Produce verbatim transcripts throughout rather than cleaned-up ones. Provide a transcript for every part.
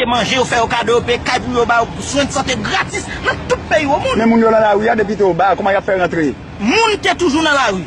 manje, yo fè yo kado, yo peye kay pou yo ba yo swen de sante gratis nan tout peyi o mond. Men moun yo nan lari a depi te o ba, kòman y ap fè rantre? Moun te toujou nan lari.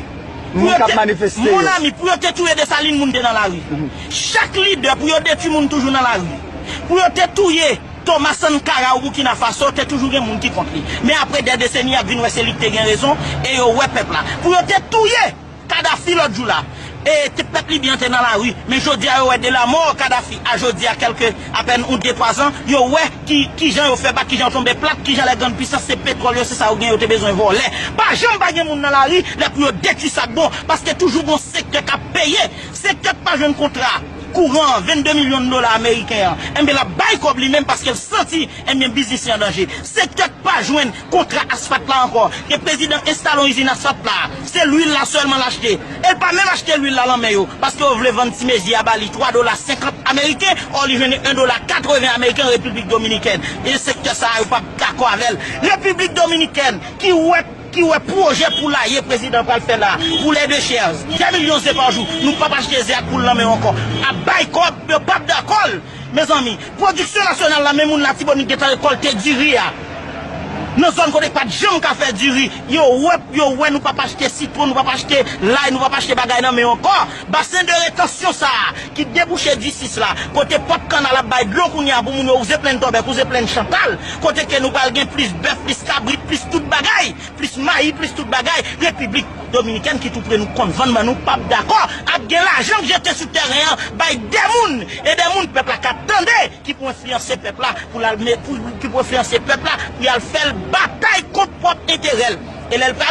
Moun k ap manifeste yo. Monami, pou yo te touye Desalin, moun te nan lari. Chak lidè, pou yo detwi moun, toujou nan lari. Pou yo te touye Thomas Sankara o Burkina Faso, te toujou gen moun ki kont li. Men apre dè deseni, y ap vin wè se li ki te gen rezon, e yo wè pèp la. Pou yo te touye Kadhafi lòt jou la, e te pèp libyen an te nan lari. Men jodi a, yo wè de la mò Kadhafi a jodi a, kèlke apèn ou de twa zan, yo wè ki kijan yo fè ba, kijan yo tonbe plat, kijan lè grann pisans se petwòl yo, se sa yo gen, yo te bezwen vòlè. Pa janm pa gen moun nan lari lè pou yo detwi sa k bon, paske toujou gon sektè k ap peye. Sektè k pa jwenn kontra kouran an, vennde milyon dola ameriken an, enben l ap bay kòb li menm paske l santi, enben, biznis li an danje. Sektè k pa jwenn kontra asfalt la ankò, ke prezidan enstale yon izin asfalt la, se lwil la sèlman l achte. E l pa menm achte lwil la lan men yo, paske yo vle vann ti mezi a ba li twa dola senkant ameriken, ò li jwenn en dola katreven ameriken Repiblik Dominikèn. E sektè sa a, yo p ap dakò avè l. Repiblik Dominikèn ki wè ki wè pwojè poulaye prezidan pral fè la, poulet de chair, de milyon ze pa jou, nou p ap achte ze ak poul nan men yo ankò. Ap bay kòb, yo p ap dakò l. Mezanmi, pwodiksyon nasyonal la, men moun Latibonit gentan rekòlte diri a. Nan zòn kote pa t janm ka fè diri, yo wè, yo wè nou p ap achte sitwon, nou p ap achte lay, nou p ap achte bagay nan men yo ankò. Basen de retansyon sa a, ki debouche disis la, kote pòt kannal ap bay dlo kounye a pou moun yo wouze plenn Tòbèk, wouze plenn Chantal, kote ke nou pral gen plis bèf, plis kabrit, plis tout bagay, plis mayi, plis tout bagay, Repiblik Dominikèn ki tou pre nou konn vann ban nou p ap dakò. Ap gen lajan k jete sou tèren an bay de moun, e de moun pèp la ka tande, ki pou enfliyanse pèp la, pou l al me- pou, ki pou enfliyanse pèp la pou y al fè l batay kont pwòp enterè l. E lè l pa